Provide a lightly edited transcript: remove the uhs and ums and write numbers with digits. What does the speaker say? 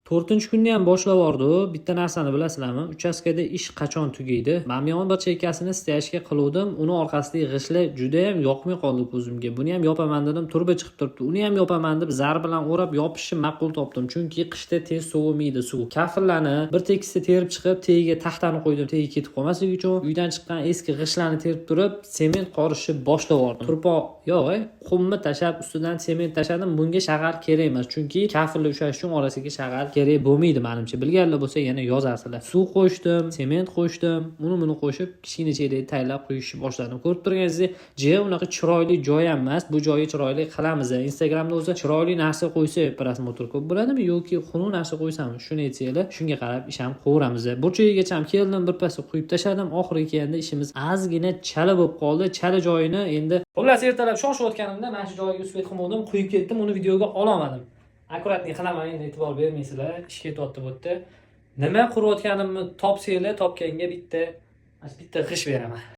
To'rtinchi kunni ham boshlab yubordi. Bitta narsani bilasizlarmi? Uchastkada ish qachon tugaydi? Mana bu yon bir chekkasini стоячка qiluvdim. Uni orqasidagi g'ishtlar juda ham yoqmay qoldi ko'zimga. Buni ham yopaman dedim, turba chiqib turibdi. Uni ham yopaman deb zar bilan o'rab yopishni ma'qul topdim. Chunki qishda tez sovimaydi suv. Kafellarni bir tekisda terib chiqib, tagiga taxtani qo'ydim, tagiga ketib qolmasligi uchun. Uydan chiqqan eski g'ishtlarni terib turib, sement qorishni boshlab yubordim. Turpoq yo'q, qumni tashlab, ustidan sement tashladim. Bunga shag'al kerak emas, chunki kafelni ushlash uchun orasiga shag'al kerak bo'lmaydi menimcha. Bilganlar bo'lsa, yana yozarsizlar. Suv qo'shdim, sement qo'shdim, uni buni qo'shib, kichkina chelakni tayyorlab quyishni boshladim. Ko'rib turganingizdek, ja unaqa chiroyli joy ham emas. Bu joyni chiroyli qilamiz. Instagramda o'zi chiroyli narsa qo'ysa, просмотр ko'p bo'ladimi yoki xunuk narsa qo'ysami? Shuni aytsanglar, shunga qarab ish ham qilaveramiz. Burchagigacha ham keldim, birpasda quyib tashladim. Oxiriga kelganda ishimiz ozgina chala bo'lib qoldi. Chala joyini endi, xullas, ertalab shoshayotganimda mana shu joyiga свет qilmovdim, quyib ketdim, uni videoga ololmadim. Аккуратный qilaman endi, e'tibor bermaysizlar, ish ketyapti bu yerda. Nima qurayotganimni topsanglar, topganga bitta mana shu bitta g'isht beraman.